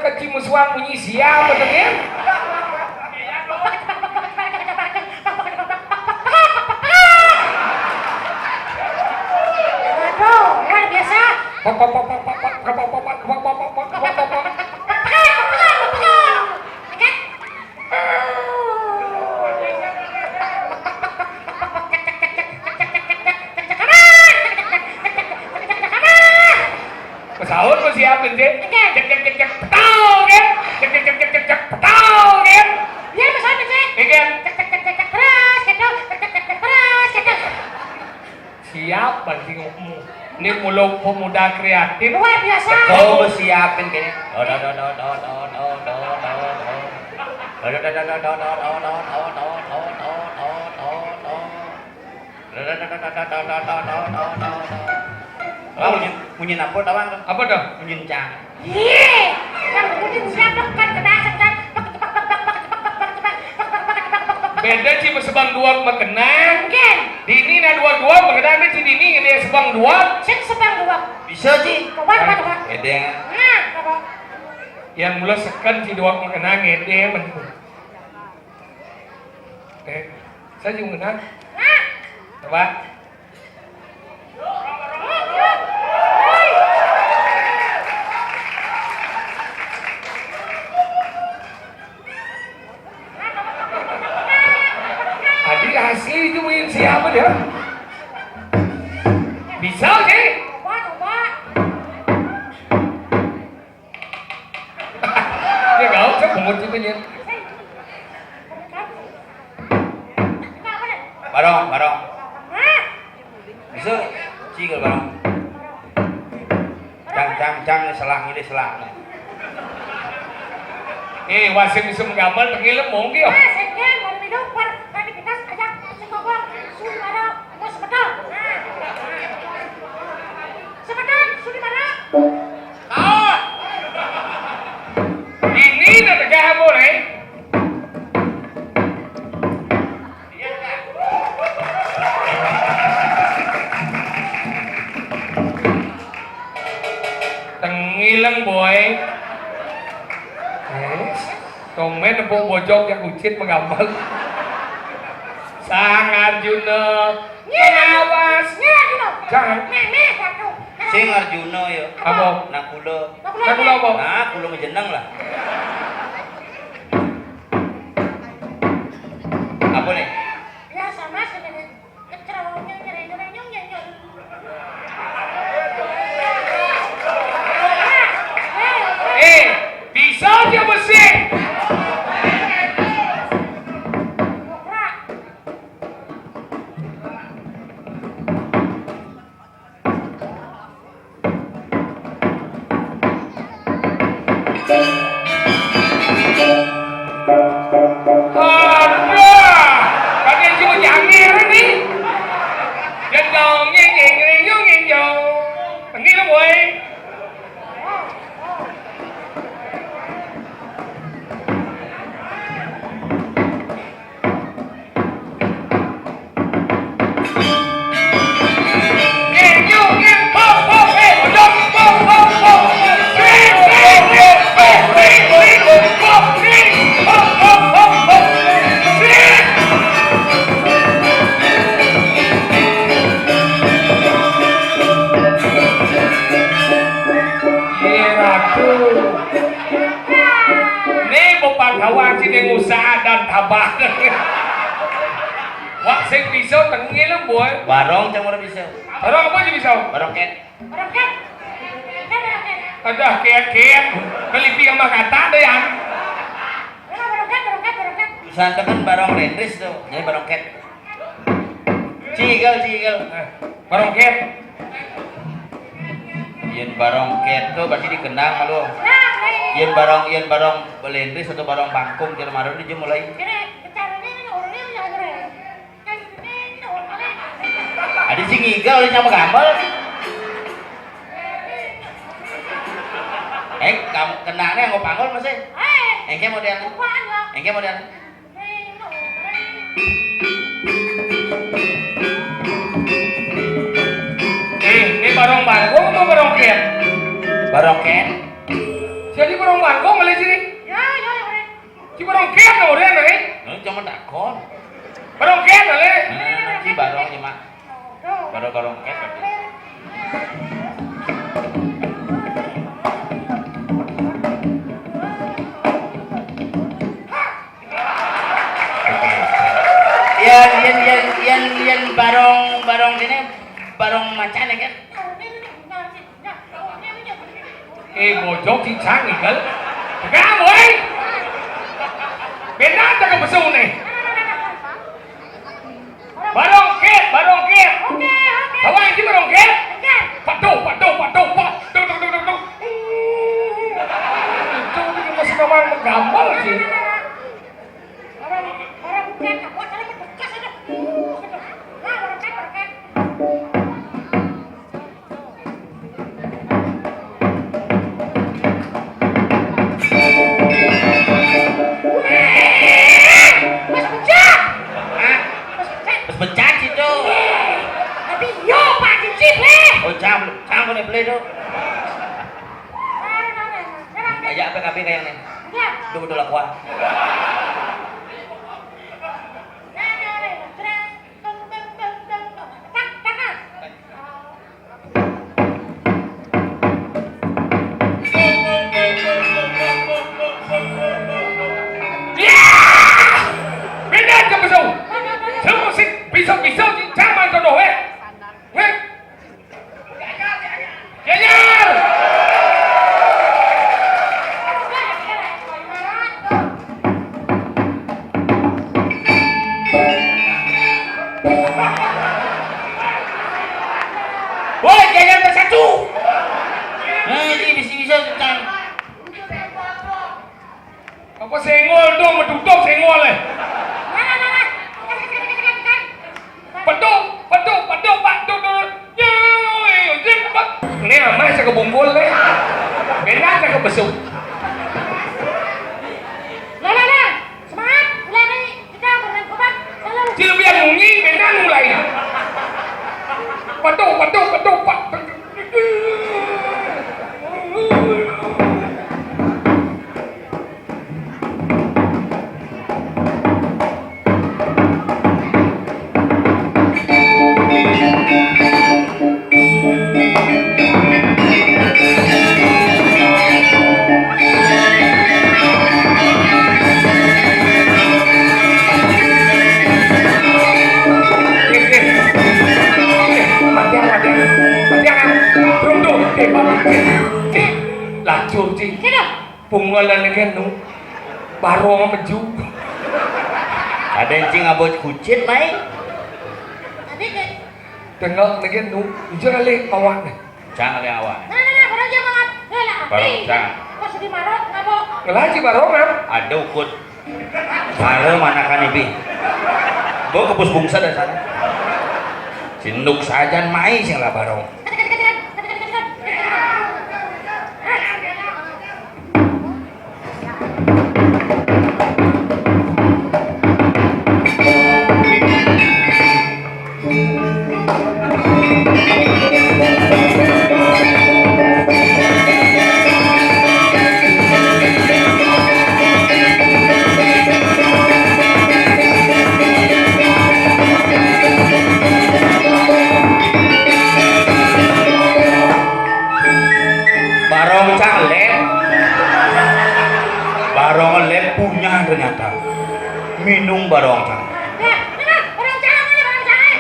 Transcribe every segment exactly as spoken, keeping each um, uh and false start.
Keci musuhan munyi sial bener ya. Waduh, luar biasa. Pok, pok, pok. Pesaut mah siapin sih. Oke. Cek, cek, cek, cek, petau, kan? Cek, cek, cek, cek, cek, cek, petau, kan? Biar pesaut, Cek. Iya, kan? Cek, cek, cek, cek, cek, terus, gitu. Cek, cek, cek, cek, terus, gitu. Siap, bagi ngomong. Ini mulu pemuda kreatif. Luar biasa. Betul, siapin kayaknya. Oh, munyi, munyi apa, tawang? Apa dah? Munyi encang. Iya, yang penting siap, kan, kena, kan. Beda, Ci, sebang dua makenang. Mungkin. Dini na dua-dua makenang, Ci, dini ini sebang dua. Sing sebang dua. Bisa, Ci. Coba, coba, coba. Beda. Nah, coba. Yang mula seken, Ci, dua makenang, ede, men. Eh, saya juga menang. Coba. Adi asli itu main siapa dia? Bisa sih. Ya, gak usah pungut itu, Nyen. Barong, barong. Bisa, cigel barong. Cang, cang, cang, selang ini selang. Eh, wasit bisa menggambar, tengil mungkin. Ah, saya mau hidup, beraktivitas aja, sekobor, suara, bos betul. Nah. Sebentar, sudah mana? Kaon. Ini na tegah boleh. Tengileng, boy. Eh, komen nepuk bojok yang ucit menggambar. Sang Arjuna. Pengawas. Nya, gitu. Jangan. Nih, nih, satu. Sing Arjuna ya. Apa? Nakula. Nakula apa? Nah, kula ngejeneng lah. Apa nih? Biasa, Mas, ini. Kecerawangnya nyeri, nyeri, nyeri, nyeri. Eh, bisa aja besi. Aduh, kagak cuma jangir nih. Jendong, nyeng, nyeng, nyeng, nyeng, nyeng, nyeng. Ini lo, boy. Iya, Ratu. Nih, Bapak Gawang sini ngusaha dan tabah. Wah, sing bisa tengil, boy. Barong cang ora bisa. Barong apa sih bisa? Barong ket. Barong ket. Ada ket-ket. Kelipi sama kata ada yang. Barong ket, barong ket, barong ket. Santekan barong lendris tuh, jadi barong ket. Cigel, cigel. Eh, barong ket. Yen barong ket tuh berarti dikenang malu. Yen barong, yen barong belendris atau barong bangkung, kira malu dia mulai. Adi sing ngigal, nya mah gamel. Eh, kamu kenangnya nggak panggul masih? Engke modelnya. Engke modelnya. Eh, ini barong bangkung apa barong ket? Barong ket. Jadi barong Langkung kali sini. Ya, ya, ya, Rek. Ci barong kén no, Rek, Rek. Nah, cuma takon. Barong kén kali. Nah, ci barong, ci, Mak. Barong-barong kén. Yén, yén, yén, yén, yén barong, barong kéné, barong macan ya kan? Eh, bojog cicang ikel. Tegang, woi. Benda ada ke besung nih. Barong két, barong két. Oke, oke. Tahu anjing barong két? Oke. Padu, padu, padu, padu, padu, padu, padu. Itu, itu masih memang menggambar sih. Barong, barong két, aku asalnya bekas itu. Uh, gitu. Nah, barong két, barong két. Mas Bujang. Hah? Mas Bujang. Mas Bujang situ. Tapi yo, Pak Cici, Blé. Oh, jam, jam boleh beli tu. Kayak apa kabeh kayak nih? Ya. Dulu dulu kuah. Yah! Beda ke besok. Semua sik besok-besok jangan kau doh, eh. Weh. Ganjar! Woi, Ganjar bersatu! Nah, ini bisa-bisa tentang apa senggol tu, metutup senggol eh. Petuk, petuk, petuk, pak, tuk, tuk. Nyau, eh, jeng, pak. Ni amai saya ke bungkul ni. Benar saya ke besuk. Lah, lah, lah. Semangat. Mulai ni kita bermain kobang. Selalu. Sila biar munyi, benar mulai. Petuk, petuk, petuk, pak. Lacur, Cing. Kenapa? Punggalan dengan nu barong meju. Ada cing abot kucit mai. Tadi ke tengok dengan nu ijo kali awak nih. Cang kali awak. Nah, nah, nah, barong aja, Bang. Lah, lah, barong, Cang. Pas di marok ngabok. Lah, ci barong, ah. Ada ukut. Mara manakan ibi. Bawa ke pus bungsa dari sana. Sinduk sajan mai sing lah barong. Barong Cang lep. Barong lep punya ternyata. Minum barong Cang.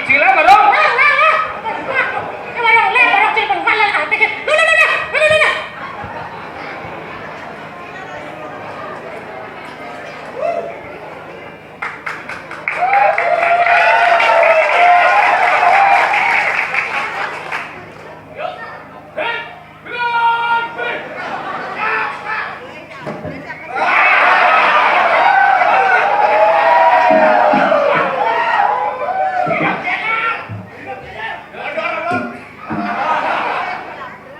Sila barong.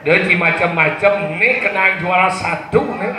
Dia ci macam-macam nih, kena juara satu nih.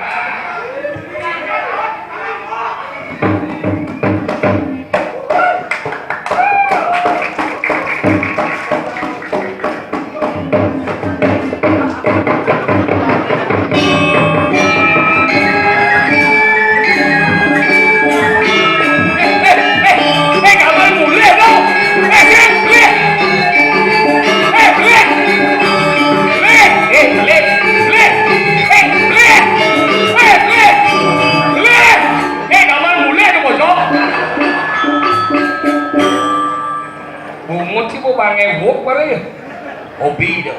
Pangewuk bareng ya. Hobi to.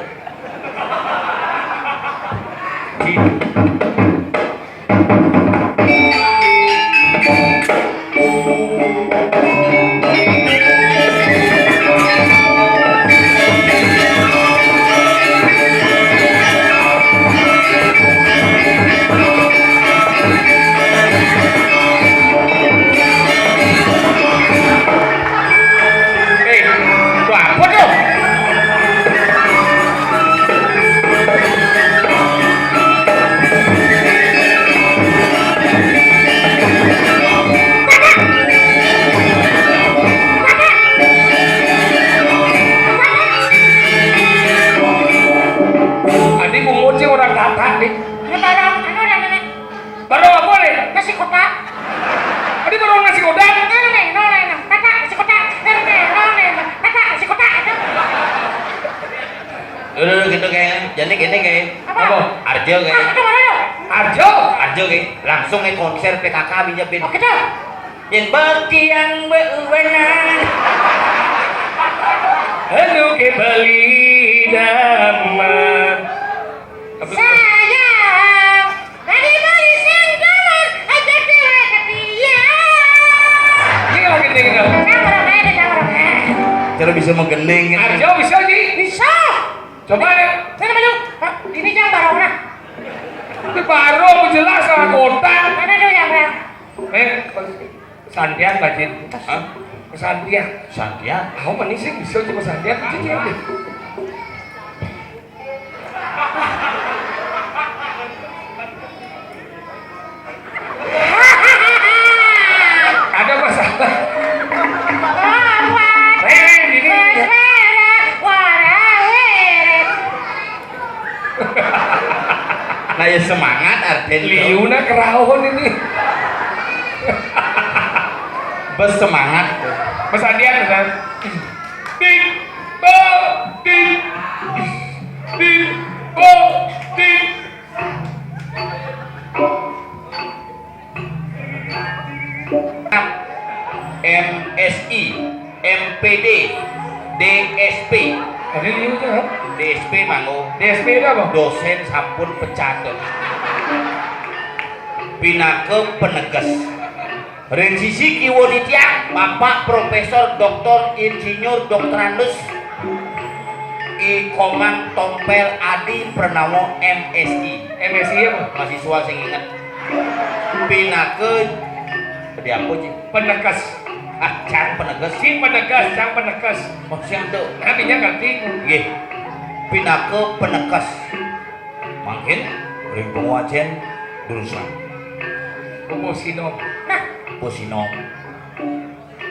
Eh, itu apa tuh? Adi mau ngoceh orang kata nih. Ini barang, anu, anu, anu. Barang apa nih? Nasi kotak. Adi barang nasi kotak. Anu, nih, no, nih, no. Kata, nasi kotak. Anu, nih, no, nih, no. Kata, nasi kotak. Dulu gitu kayak, jadi gini kayak. Apa? Arjo kayak. Ah, itu mana tuh? Arjo? Arjo kayak. Langsung kayak konser P K K minjepin. Oh, gitu. Yen bakti yang bewenan. Anu ke Bali daman. Sayang, tadi Bali sing daman, aja dewe ke dia. Ini lagi nih, gitu. Jangan orang lain, jangan orang lain. Cara bisa menggending, gitu. Arjo bisa, Ji? Bisa. Coba ya. Saya maju. Hah? Ini jam baru nah. Ini baru jelas sama kota. Mana tuh yang berang? Eh, sandian, Pak Jin. Hah? Sandian. Sandian? Aku mending sih bisa cuma sandian, Pak Jin, ya. Ada masalah. Rere, ini. Nah, ya semangat, Arden. Liuna keraon ini. Bersemangat. Pesandian, pesan. Ding, dong, ding. Ding, dong, ding. M S I, M P D, D S P. Ada di mana? D S P manggo. D S P itu apa? Dosen sampun pecat. Pinaka peneges. Ring sisi kiwa titiang, Bapak Profesor Doktor Insinyur Doktorandus I Komang Tompel Adi Pranama M Si. M Si apa? Mahasiswa sing inget. Pinaka, tadi apa, Ci? Penekes. Ah, cang peneges. Si peneges, cang penekes. Oh, siang tuh. Tapi dia ngerti. Nggih. Pinaka penekes. Mangkin ring pangawajen durusang. Pupuh sinom. Nah, pupuh sinom.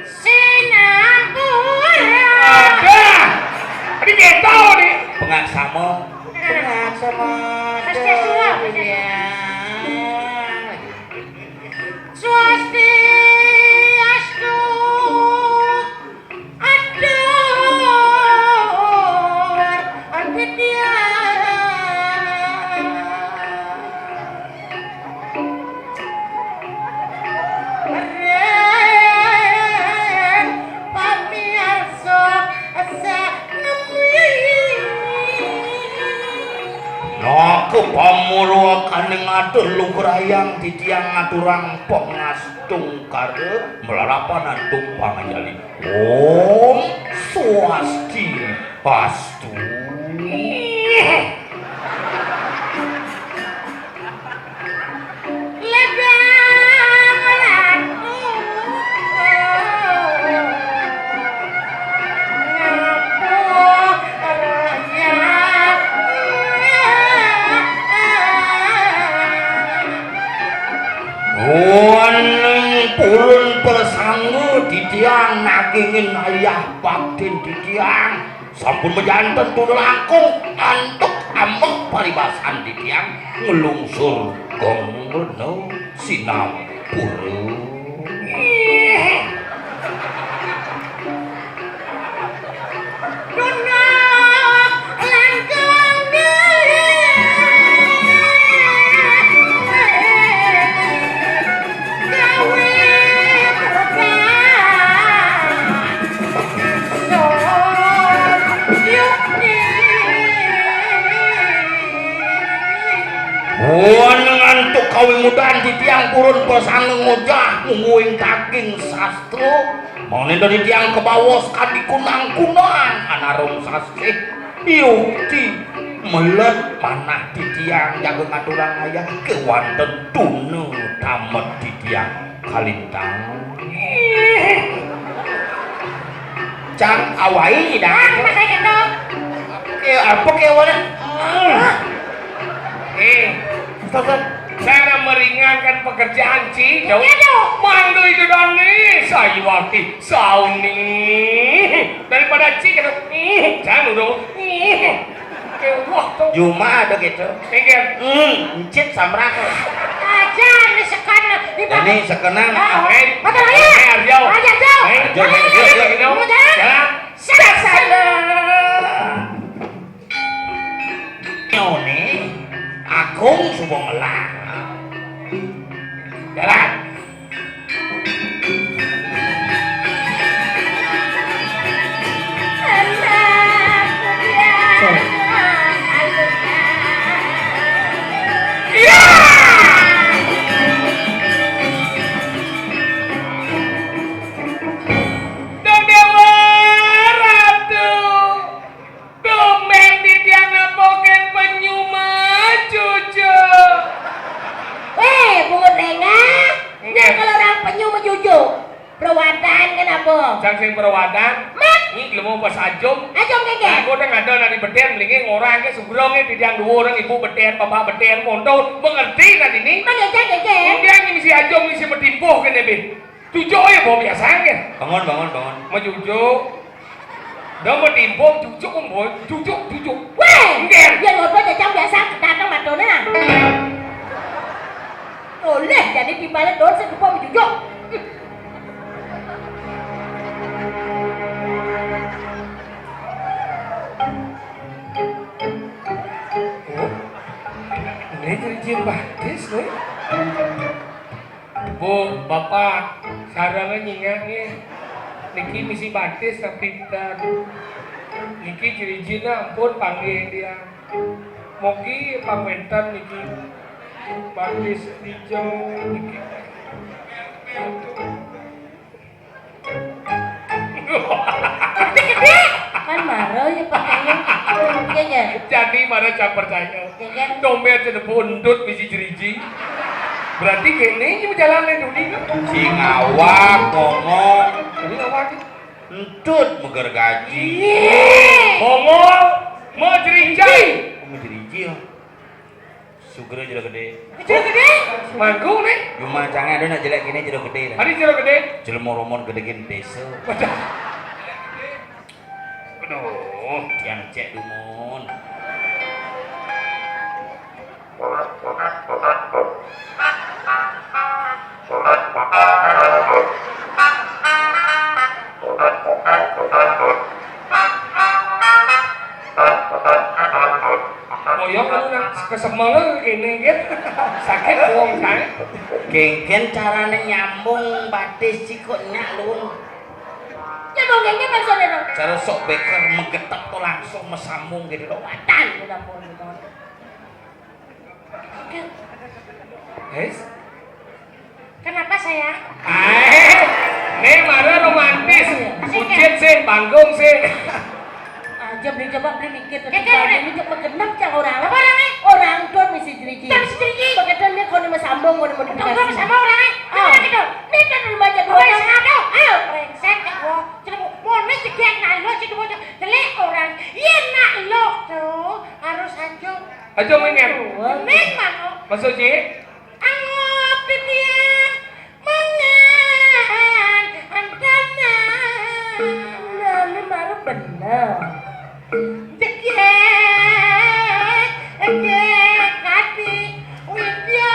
Sinampura. Ada. Ini keto nih. Pengaksama. Pengaksama. Swastiastu. Swastiastu. Aduh, aduh dia. Ren, pamiarsa, asa nemi. Nah, kepamurwakaning atur lugrayang titiang ngaturang pangas- tungkara malarapan antuk panganjali. Om Swasti Astu. Ledang laku. Waning purun prasangga titiang nagingin ayah baktin titiang sampun majanten tuna langkung antuk ambek paribasan titiang nglungsur geng rena sinampura. Mudahan titiang purun pasang ngojah mungguing daging sastra. Mangda titiang kabaos kadi kunang-kunang anarung sasih. Yukti melet manah titiang jaga ngaturang ayah kewanten tuna tamet titiang kalintang. Cang awai dah. Ah, pakai kena. Eh, apa ke awalnya? Eh, Ustaz, Ustaz. Saya nak meringankan pekerjaan Ci. Iya, dong. Mandu itu dong nih, saya wakil sauni. Daripada Ci kena, jangan dong. Wah, tuh. Juma ada gitu. Pinggir. Hmm, encit samrak. Aja nih sekan. Ini sekenan. Ah, eh, betul ya. Eh, Arjo. Aja, Jo. Eh, Arjo, eh, Arjo, Arjo. Jalan. Jalan. Sasana. Nyone, Agung suba ngelah. Jalan. Iya. Dong Dewa Ratu. Tumben titiang nepukin penyu majujuk. Eh, Bu Renga, nggih. Nya kalau orang penyu majujuk, perawatan kan apa? Cang sing perawatan. Mat. Ni lemu pas ajum. Ajum, nggih, nggih. Aku udah ngada nari beden, melingin orang ke sugrong, eh, titiang dua orang ibu beden, bapak beden, monto, mengerti tadi ni? Mang, nggih, nggih, nggih. Kemudian ni mesti ajum, mesti bertimpuh kan, Bin. Cucuk ya, bawa biasa kan? Bangun, bangun, bangun. Majujuk. Dah mau timbung, cucuk, Boy. Cucuk, cucuk. Weh! Nggih. Ya, ngobrol jajang biasa, datang matona. Oleh, jadi timbalnya daun sedupa majujuk. Oh, ini kerja batis, nih. Bu, Bapak, sarana nyingak nggih. Niki misi batis tapi pinten. Niki jerijina ampun panggih dia. Mogi pangwénten niki batis dijauh niki. Gedé-gedé. Kan mara ya pakainya. Kayaknya. Jani mara cang percaya. Ya kan? Dompet cenah buntut bisi jeriji. Berarti kéné iki jalan ning duni kan? Sing awak ngomong. Ini awak. Entut meger gaji. Iya. Ngomong mau jeriji. Mau jeriji ya. Sugra jero gedé. Jero gedé? Manggung nih. Cuma cangé ada nak jelek gini jero gedé lah. Ada jero gedé? Jelema romon gedé gini désa. Waduh. Aduh, tiang cek dumun. Moyong anu nak kesemel kéné, gitu. Sakit wong kaé. Kéngkén carané nyambung batis cikuk nyak, Lung. Nyambung kéngkén maksudnya, Lung? Cara sok beker megetek to langsung mesambung gitu loh. Watan, udah pun gitu. Wis? Kenapa, sayang? Aé, né mara romantis. Bucin sih, panggung sih. Aja beli, coba beli mikir. Kéké, ini coba genep cang orang. Apa orangnya? Orang tuh misi jeriji. Misi jeriji. Pakai tuh nih kono mesambung, kono mau dikasih. Sama orangnya. Oh. Gimana gitu? Ini kan rumahnya dua orang. Ayo, brengsek, ya, gua. Celuk, mau nih cedek nak lo, cedek bocah. Jelek orang. Iya, nak lo tuh harus hancur. Aja mengen. Mengen, Mang. Maksud, Ci? Anggap dia mangan antanan. Nah, ini baru bener. Jegek, jegek, kati, widya,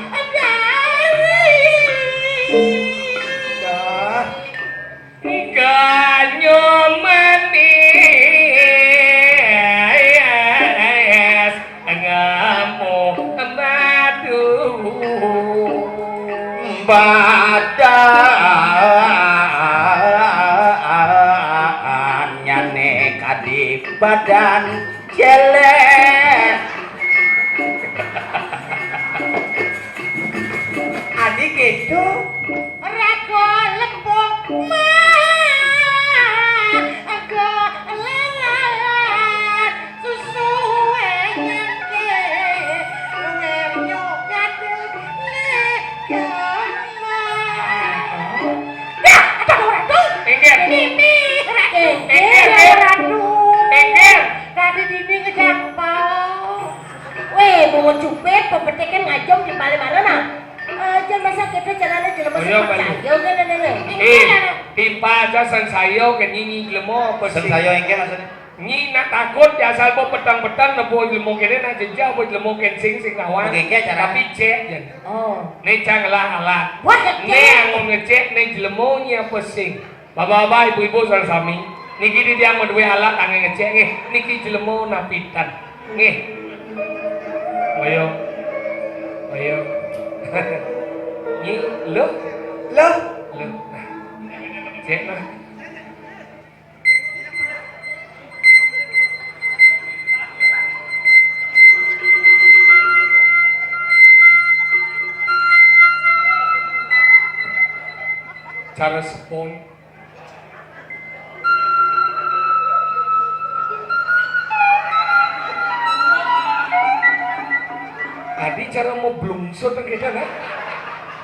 dari. Dah. Ganyo manis ngamu badu. Badannya né kadi badan célék. Mimi, Ratu. Tengger, Tengger. Ratu. Tengger. Tadi dini ngejangpau. Weh, bungut cupit, pepetikin ngajum di balik mana, nah? Aja masa kita jalannya jelema. Oh, iya, Pak. Sansaya, kan, nah, nah. Eh, timpal aja sansaya ke nyinyi jelema apa sih? Sansaya engke maksudnya? Nyi nak takut ya asal po petang-petang nepo jelema kene nak jejak po jelema kensing sing kawan. Oke, oke, cara. Tapi cek jan. Oh. Ne cang lah alat. Wah, ne cek. Angon ngecek ne jelema nyi apa sing. Bapak-bapak, ibu-ibu sareng sami, niki titiang maduwe alat angge ngecek nggih. Niki jelema napitan. Nggih. Ayo. Ayo. Nyi, lho. Lho. Lho. Nah. Cek nah. Cara sepon. Adi cara mau blungsut kita kan?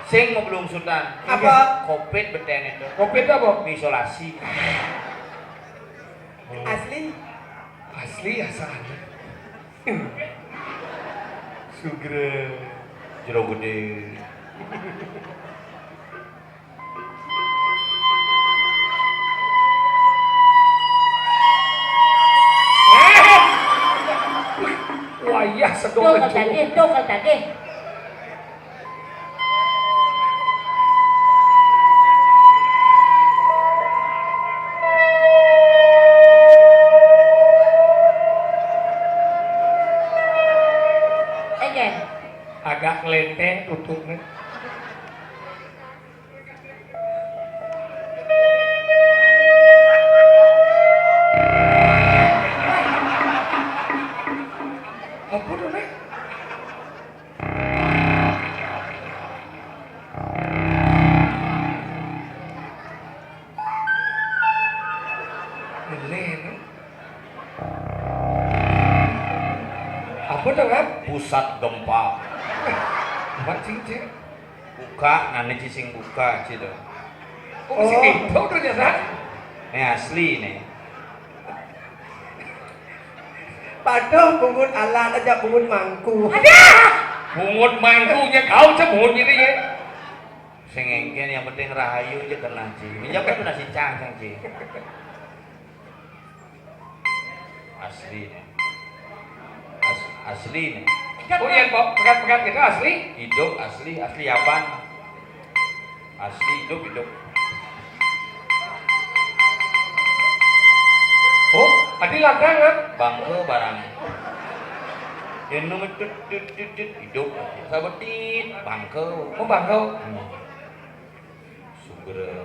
Sing mau blungsutan. Apa? Covid beten itu. Covid apa? Isolasi. Asli. Asli asal. Sugre. Jero gede. Wayah sedok. Tuh, kecil. Kagih, tuh, kagih. Enggak. Agak ngelenteng tutupnya. Apa tuh, Nek? Lele, no? Apa tuh, Kak? Pusat gempa. Apa, Cing, Cing? Buka, nane cising buka, gitu. Oh, oh. Gitu ternyata. Ini asli, nih. Paduh, bungut alat aja, bungut mangku. Ada! Bungut mangkunya kau, cek bungut gitu ya. Sing engken, yang penting rahayu aja kena, Ci. Minyak kan kena si cang, cang, Ci. Asli nih. As-, asli nih. Oh iya, kok pekat-pekat gitu asli? Hidup asli, asli apaan? Asli hidup, hidup. Oh, tadi langkah nggak? Bangke barang. Yang nunggu tut, tut, tut, tut, hidup. Sabetit, bangke. Oh, bangke. Hmm. Sugeng.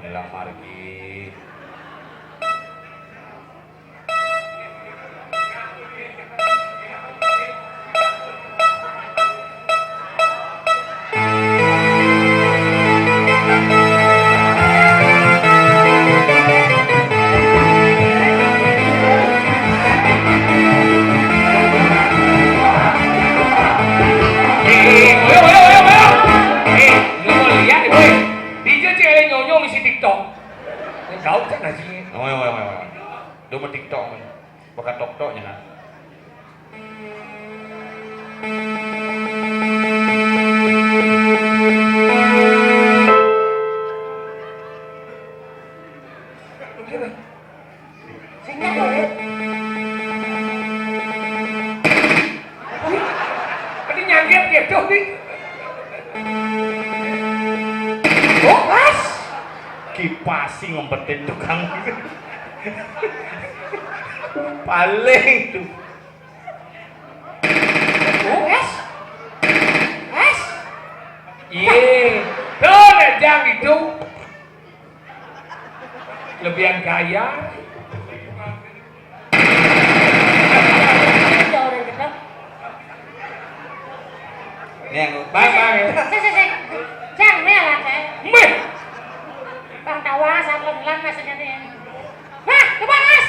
Nila margi. Eh, eh, ayo, ayo, ayo, ayo. Eh, lu mau lihat, eh, boy. Dia cek nyonyo ngisi TikTok. Yang kau cek ngaji. Oh, ayo, ayo, ayo. Lu mau TikTok, men. Bakat tok-tok nya, nah. Sing nyangkut. Wih, tadi nyangkut gitu nih. Oh, pas. Kipas sih ngumpetin tukang. Paling tuh. Oh, es. Es. Iya. Tuh, Jang itu. Lebihan gaya. Ini yang Bang, bang, ya. Sik, sik, sik. Jang, nih lah, Jang. Meh. Bang tawa, saat lem-lem, maksudnya nih. Wah, coba, Mas.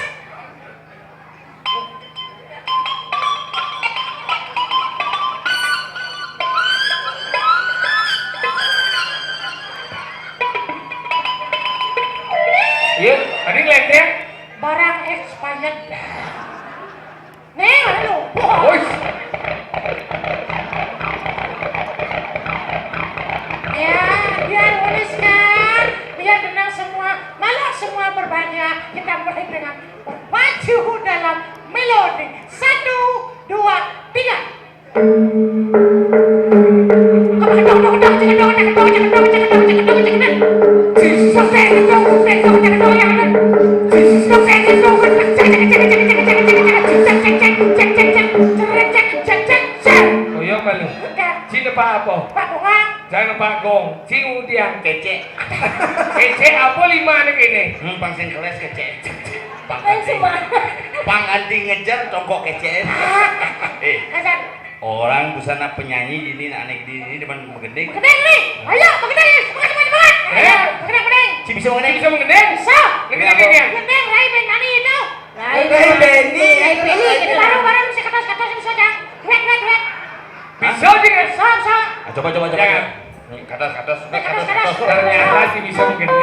Iya, tadi ngelenteng. Barang expired. Nih, mana lu? Wah. Woi. Ya, biar unis kan, biar tenang semua, malah semua berbahagia. Kita mulai dengan berpacu dalam melodi. Satu, dua, tiga. Uyang malu. Cine pak apa? Pak Bunga. Jangan pak gong. Cing udiang kecek. Kecek apa lima nih kene? Hmm, pang sing keles kecek. Pang anti, pang anti ngejar tongkok kecek. Eh. Orang busana penyanyi ini, anak di ini depan menggending. Menggending nih. Ayo, menggending. Semangat, semangat, semangat. Ayo, menggending, menggending. Ci bisa menggending? Bisa menggending? Bisa. Menggending, menggending. Menggending, Ray Beni itu. Ray Beni. Ray Beni. Ini baru, baru bisa ketos, ketos, bisa aja. Wek, wek, wek. Bisa aja, kan? Bisa, bisa. Ah, coba, coba, coba. Jangan. Kados, kados, kados, kados. Ternyata sih bisa begini.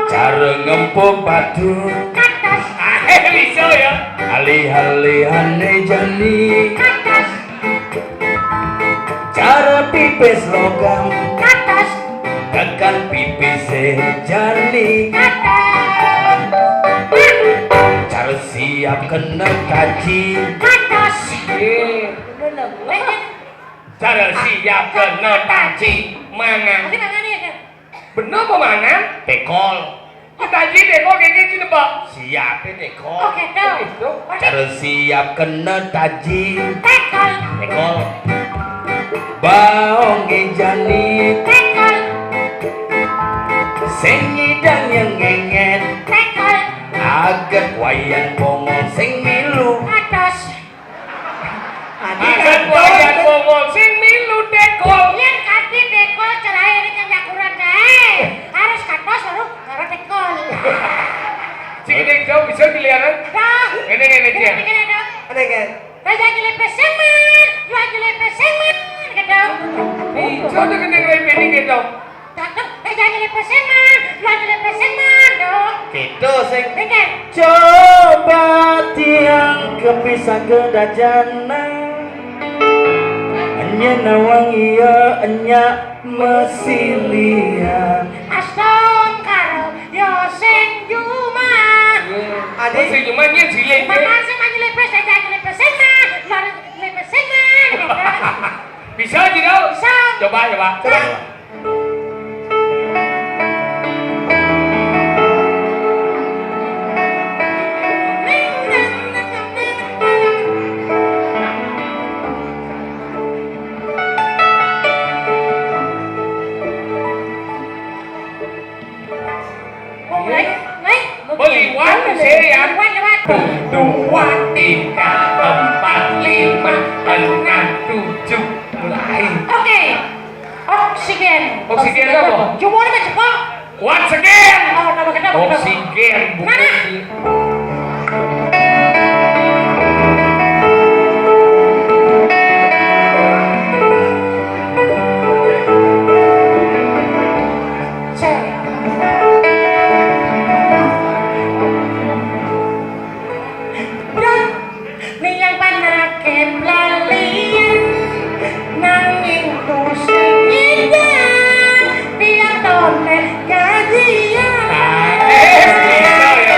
Cara ngempuk batu. Kados. Ah, bisa ya. Alih-alihane jani. Kados. Cara pipis logam. Kados. Tekan pipis jani. Kados. Cara siap kena kaji. Kados. Cara siap kena taji. Mangan. Bener apa mangan? Tekol. Kok taji tekol kene iki, Pak? Siape tekol? Oh, gitu. Cara siap kena taji. Tekol. Tekol. Baong jani. Tekol. Sing nyidang yang ngenget. Tekol. Aget wayan bongol sing milu. Atas. Akan wayan bongol sing milu tekol. Yen kanthi tekol cerahe ning nyakuran kae. Harus katos baru karo tekol. Sing ning jauh bisa diliaran. Dah. Ngene, ngene, Jen. Ngene, ngene, Dok. Ngene, ngene. Raja nyelip pesengan, raja nyelip pesengan, gitu. Nih, coba kene ngene gitu. Cakep, eh, jangan nyelip pesengan, jangan nyelip pesengan, dong. Gitu, sing. Dengar. Coba tiang kepisah ke dajana. Enya nawang iya, enya mesilian. Astong karo yo sing juma. Ade sing juma nyen silik. Paman sing nyelip pes, jangan nyelip pesengan, jangan nyelip pesengan, gitu. Bisa, Cino? Bisa. Coba, coba. Coba. Mulai, mulai. Beli wan, saya. Wan, wan. Dua, tiga, empat, lima, enam, tujuh, mulai. Oke. Oksigen. Oksigen apa? Jumur ke cepok. Once again. Oh, nama kenapa? Oksigen, bukan. Mana? Niyang panake lalian, nanging tusing indah, tiyang tonet kajian. Ah, eh, bisa ya.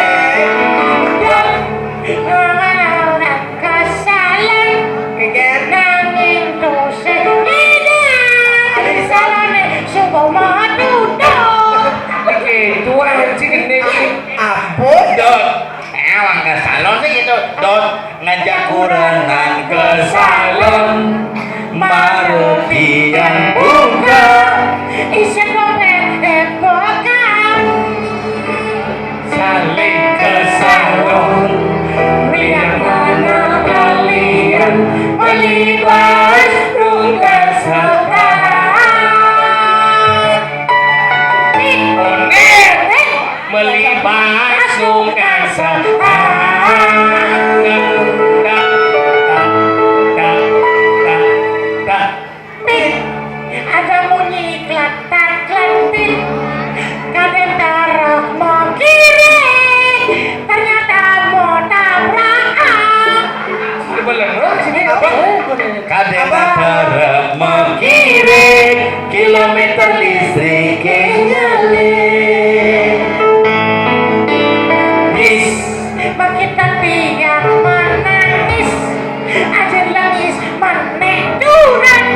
Apa? Kadéna terep mengkiring, kilometer listrik nyalé. Bis. Makin tapi yang menangis, aja nangis, manéh durang,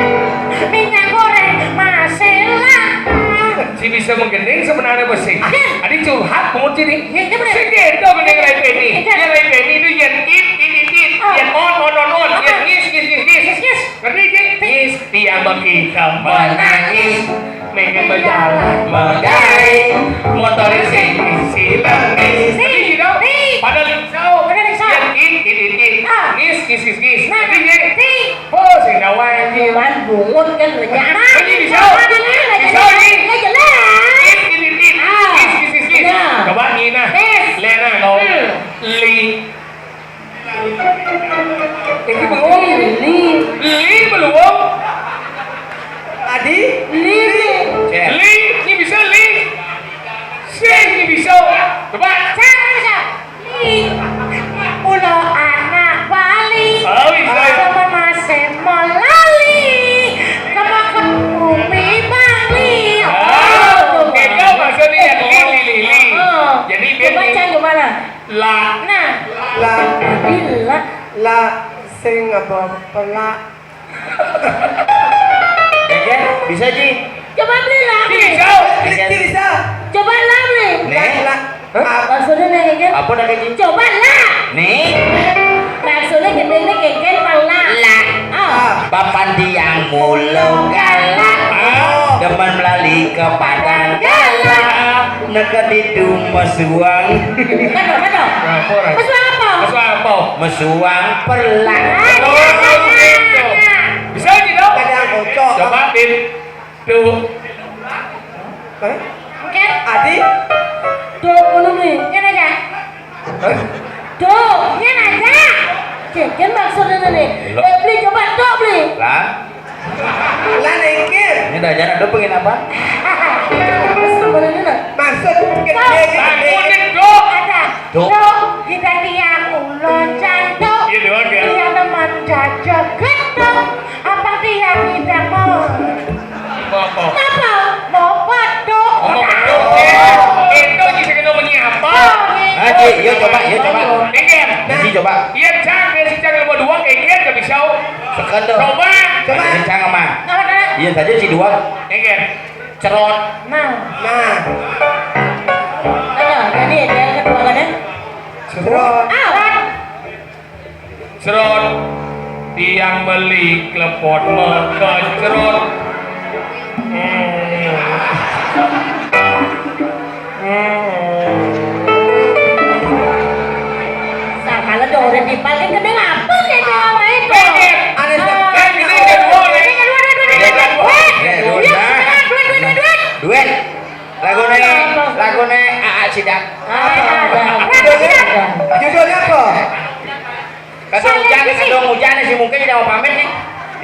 minyak goreng masih langka. Si bisa menggending sebenarnya besi. Ada. Ada curhat pungut sini. Ya, ya, bener. Si gitu mending Ray Penny. Iya. Ya, Ray Penny itu yang it, it, it, it. Ah. Yang on, on, on, on. Ah. Yang ngis, ngis, ngis, ngis. Ngis, ngis. Ngerti, Cik? Ngis, tiang baki menangis. Pengen berjalan megai. Motor sing isi lengis. Ngerti, Cik, dong? Pada lingsau. Pada lingsau. Yang it, it, it, it. Ah. Ngis, ngis, ngis, ngis. Nah, ngerti, Cik? Ngerti. Oh, sing dawai. Cuman bungut kan banyak. Ini bisa. Bisa, ini. Nggak jelas. It, it, it, it. Ah. Ngis, ngis, ngis, ngis. Nah. Coba, Nina. Tes. Lena, no. Hmm. Li. Ini belum. Li. Li belum. Adi? Li. Li, ini bisa, Li. Sing, ini bisa. Coba. Cara, cara. Li. Mula anak Bali. Oh, bisa. Sama masih melali. Sama ke bumi Bali. Ah, oh, coba. Itu maksudnya yang Li, Li, Li, Li. Oh. Jadi, coba, Cang, gimana? La. Nah. La. Bila. La sing apa? Pela. Oke, bisa, Ji? Coba beli lah. Bisa. Beli, Ji, bisa. Coba lah beli. Nih. La, la. Hah? Maksudnya nih, Keken? Apa dah, Ji? Coba lah. Nih. Maksudnya gini, nih, Keken, pela. La. Ah. Papan tiang mula galak. Ah. Demen melali ke padang galak. Neka ditu mesuang. Apa, apa? Mesuang apa? Mesuang apa? Mesuang perlak. Oh, gitu. Bisa gitu? Ada yang kocok. Coba, Bim. Tuh. Hah? Oke. Adi? Tuh, ngono nih. Ini aja. Hah? Tuh, ini aja. Keken maksudnya nih. Lo. Eh, beli coba tuh, beli. Lah? Lah, nengkir. Ini dah jalan, udah pengen apa? Sebenarnya, nah. Maksud, gede, gede. Bangunin, Dok. Ada. Dok. Dok, kita tiang ulon cantik. Iya, Dok, ya. Tiang teman jajak gedong. Apa tiang tidak mau? Mau apa? Apa? Mau beduk. Oh, mau beduk, ya. Itu kita kena menyiapa? Oh, iya. Nah, Ji, yuk coba, yuk coba. Nengkir. Ji, coba. Iya, Cang, ya, si Cang nomor dua, nengkir, gak bisa. Sekedar. Coba. Coba. Ini Cang, Mang. Apa, Cang? Iya, saja si dua. Nengkir. Cerot. Nah. Nah. Nah, jadi yang kedua mana? Cerot. Ah. Cerot. Tiang beli klepot mekecrot. Hmm. Hmm. Nah, kalau dong udah dipal kan gede ngapa nih, itu apa itu? Aneh. Ah, ini kedua, nih. Ini kedua, dua, dua, dua, dua, dua. Ini kedua, nah. Dua, dua, dua, dua, dua. Duet. Lagune, lagune Aa Cidak. Ah, judulnya, judulnya apa? Kadang hujan, kadang hujan sih, mungkin kita mau pamit nih.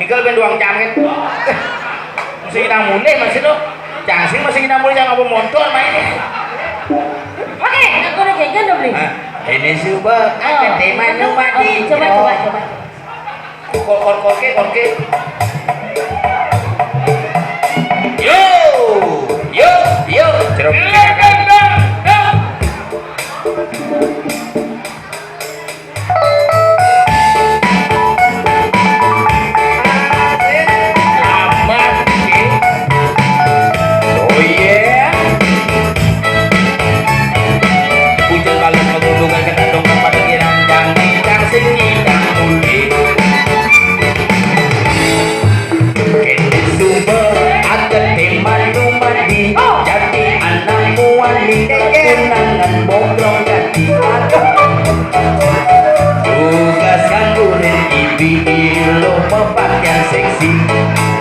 Tinggal ben doang jam kan. Masih kita mulai masih tuh. Jangan sih masih kita mulai, jangan apa motor main. Oke, aku udah jajan dong, Bli. Nah, ini suba, ada tema nu mati. Coba, coba, coba. Kor, kor, korke, korke. Yo, yo, yo. Jeruk. Selamat, oke. Oh, yeah. Bujang kalung magundukan, kena dongkap pada girang, jang ngidang sing ngidang muli. Kene suba agete madu madi, jadi anak muani, tunangan bobrong dadi. Tugas kanggo ren ibi ilo, pepakaian seksi,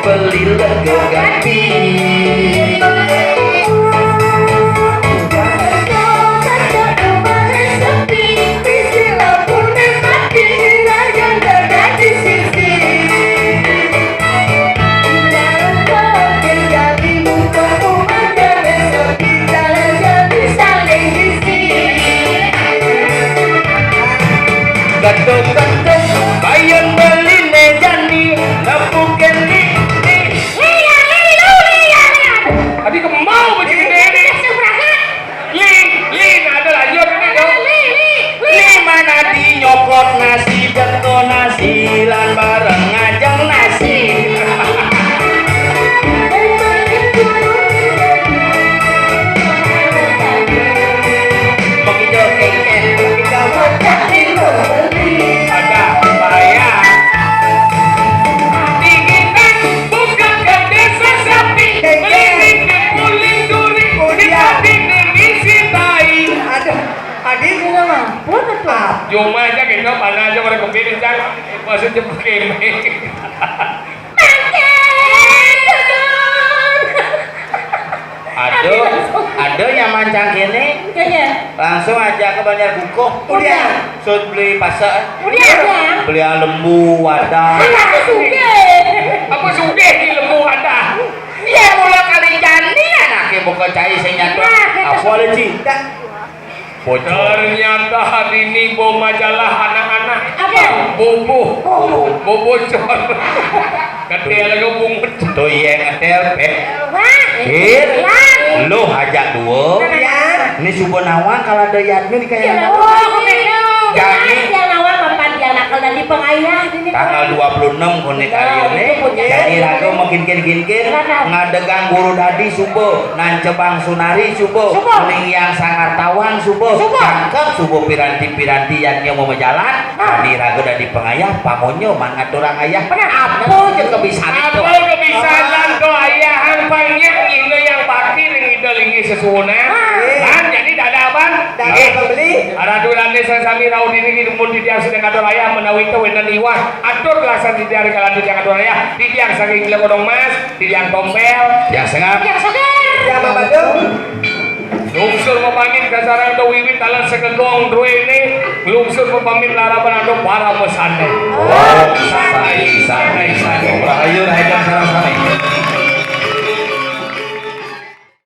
beli lego ganti. Ketuk-ketuk, bayun beli Maksudnya begini. Ada, ada yang mancang kene. Langsung aja ke Banjar Bukuh. Udah. Sud beli pasar. Udah. Beli lembu, wadah. Apa sugih? Apa sugih di lembu, wadah? Ya, mula kali jani anaknya buka cai sing nyatu. Apa ada cinta? Bocor. Ternyata hari ini bawa majalah anak-anak. Apa? Bobo. Bobo. Bobo bocor. Ketel lagi bungut. Tuh iya, ketel, Pep. Wah. Hit. Lan. Lu aja dua. Iya. Ini subuh nawang kalau ada yatnya di kayak. Oh, aku pegang. Jadi yang nawang apa dia nakal dan di pengayah ini. Tanggal dua puluh enam konek kali ini. Jadi ragu makin kin kin kin. Ngadegang guru dadi subuh, nancebang sunari subuh, subuh. Ning yang sangar tawang subuh, subuh. Cangkep subuh piranti-piranti yang dia mau berjalan. Nah. Jadi ragu dadi pengayah, pamonyo mangat orang ayah. Benar. Apa aja kebisan itu? Apa kebisan dan doa ayahan banyak ini yang bakti ring ida linggih sesuwunan. Nah. Kan jadi dada apa? Dada pembeli. Aradu lande sami rauh diri di rumpun titiang sedang katur ayah menawi itu wenen iwah. Atur gelasan titiang di kalanti yang katur ayah. Titiang saking gila kodong mas. Titiang tompel. Titiang sengap. Titiang seger. Titiang babadung. Lungsur pepamit kasarang to wiwit talan sekegong duwene. Lungsur pepamit larapan ado para mesane. Om Santi, Santi, Santi. Rahayu, rahayu, sarang sami.